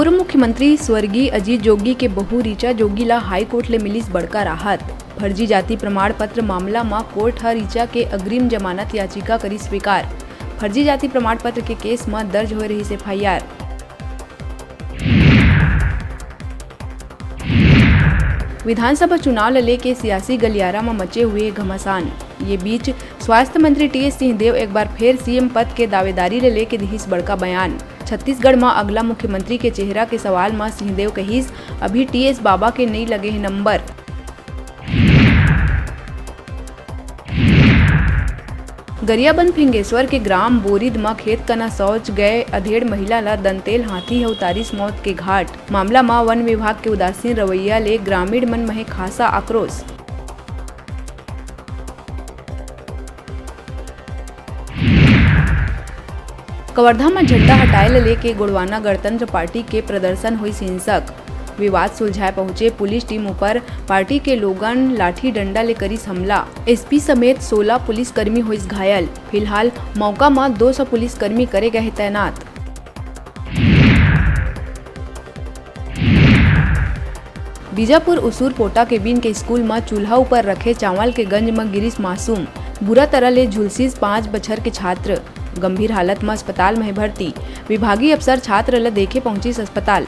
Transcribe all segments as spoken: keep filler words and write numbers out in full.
पूर्व मुख्यमंत्री स्वर्गीय अजीत जोगी के बहू ऋचा जोगी ला हाई कोर्ट ले मिलिस बड़का राहत। फर्जी जाति प्रमाण पत्र मामला म कोर्ट ह ऋचा के अग्रिम जमानत याचिका करिस स्वीकार। फर्जी जाति प्रमाण पत्र के केस म दर्ज होए रहिस एफ आई आर। विधानसभा चुनाव ल लेके सियासी गलियारा म मचे हुए घमासान। ये बीच स्वास्थ्य मंत्री टी एस सिंहदेव एक बार फेर सी एम पद के दावेदारी ल लेके दिहिस बड़का बयान। छत्तीसगढ़ म अगला मुख्यमंत्री के चेहरा के सवाल म सिंहदेव कहिस, अभी टी एस बाबा के नइ लगे हे नंबर। गरियाबंद फिंगेश्वर के ग्राम बोरिद म खेत कना शौच गए अधेड़ महिला ल दंतेल हाथी ह उतारिस मौत के घाट। मामला म वन विभाग के उदासीन रवैया ले ग्रामीण मन म हे खासा आक्रोश। कवर्धा म झंडा हटाए ल लेके गोंडवाना गणतंत्र पार्टी के प्रदर्शन होइस हिंसक। विवाद सुलझाए पहुंचे पुलिस टीम ऊपर पार्टी के लोगन लाठी डंडा ले करिस हमला। एस पी समेत सोला पुलिसकर्मी होइस घायल। फिलहाल मौका म दो सौ पुलिसकर्मी करे गए हे तैनात। बीजापुर उसूर पोटा के बीन के स्कूल म चूल्हा ऊपर रखे चावल के गंज म गिरिस मासूम। बुरा तरह ले झुलसिस पाँच बछर के छात्र। गंभीर हालत म अस्पताल म हे भर्ती। विभागीय अफसर छात्र ल देखे पहुंचिस अस्पताल।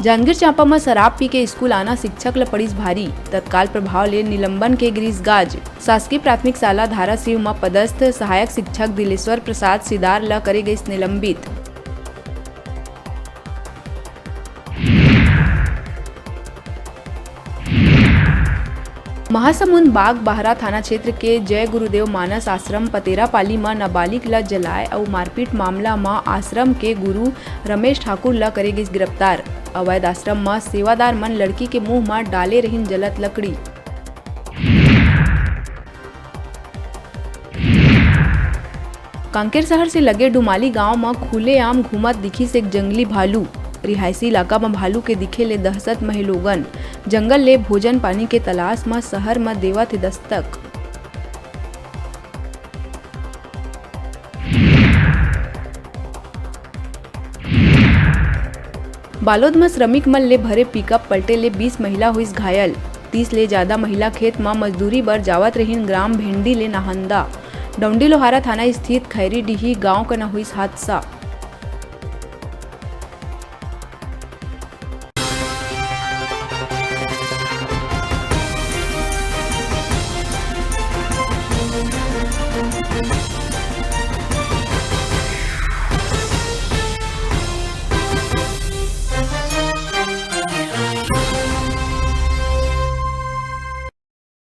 जांजगीर चांपा म शराब पी के स्कूल आना शिक्षक ल पड़िस भारी। तत्काल प्रभाव ले निलंबन के गिरिस गाज। शासकीय प्राथमिक शाला धाराशिव म पदस्थ सहायक शिक्षक दिलेश्वर प्रसाद सिदार ल करे गइस निलंबित। महासमुंद बाग बाहरा थाना क्षेत्र के जय गुरुदेव मानस आश्रम पतेरापाली म नाबालिग ल जलाए अउ मारपीट मामला म आश्रम के गुरु रमेश ठाकुर ल करे गिस गिरफ्तार। अवैध आश्रम म सेवादार मन लड़की के मुंह म डाले रहिन जलत लकड़ी। कांकेर शहर से लगे डुमाली गांव म खुलेआम घूमत दिखिस एक जंगली भालू। रिहायशी इलाका म भालू के दिखे ले दहशत म हे लोगन। जंगल ले भोजन पानी के तलाश म शहर म देवत हे दस्तक। बालोद म श्रमिक मन ले भरे पिकअप पलटे ले बीस महिला होइस घायल। तीस ले जादा महिला खेत म मजदूरी बर जावत रहिन ग्राम भेंडी ले नाहंदा। डौंडी लोहारा थाना स्थित खैरीडीही गांव कना होइस हादसा।